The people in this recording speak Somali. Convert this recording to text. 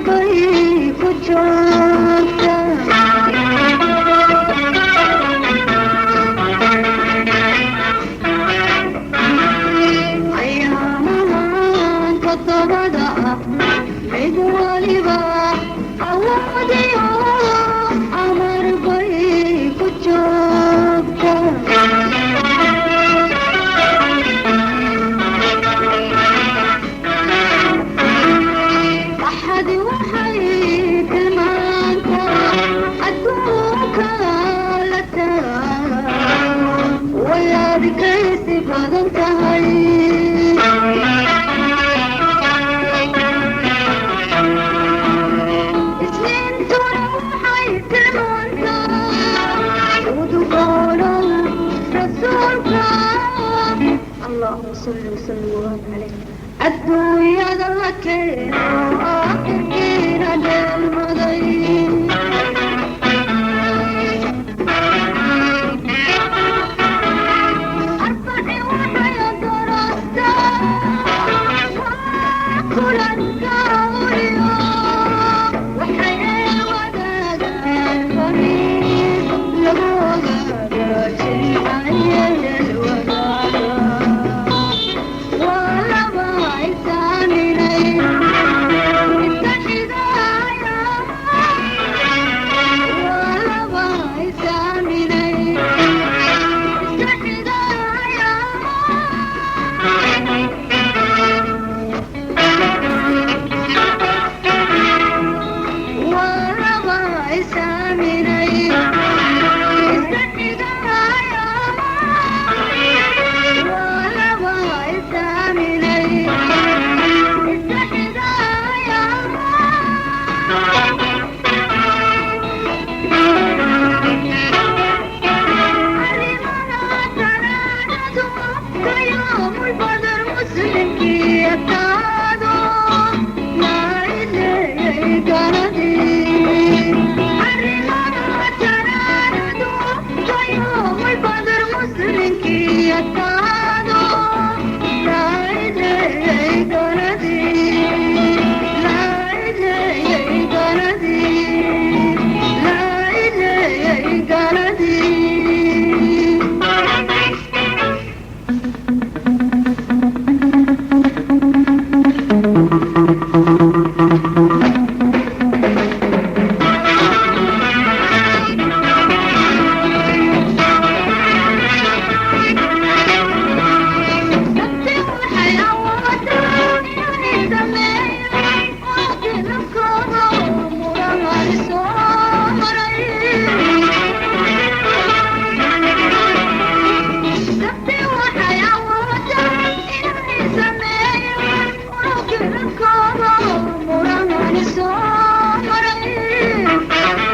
bay ku joogtaa. Ayaamahan toddobada ah mid waliba awoodiyo amar bay ku joogtaa. Axadi waxay tilmaantaa adduunka la taag, way adkaysi badan tahay. Isniintuna waxay tilmaantaa udugoonow rasuulka, allahuma salli wasallim wabaarik caleyh, adduunyada la keeno aakhirkiina dheelmaday. Arbaci waxay dorostaa waa kulanka uliyo, waxay wadaagaan khamiis lagu ogaada jimcayeel wadaaga, waa laba isaaminay iska xigaya, waa laba isaaminay iska xigaya. Waa laba isaaminay iska xigaya, waa laba isaaminay iska xigaya. Arrimada talaadadu ka yoomulbadar muslimkii adkaado laa garadii. Arrimada talaadadu ka yoomulbadar muslimkii adkaado laa garadii, laa garadii, laa garadii. Sabti waxay awoodaa inay sameeyaan oo qilabkooda muran soo maray. Sabti waxay awoodaa inay sameeyaan oo qilabkooda muran soo maray.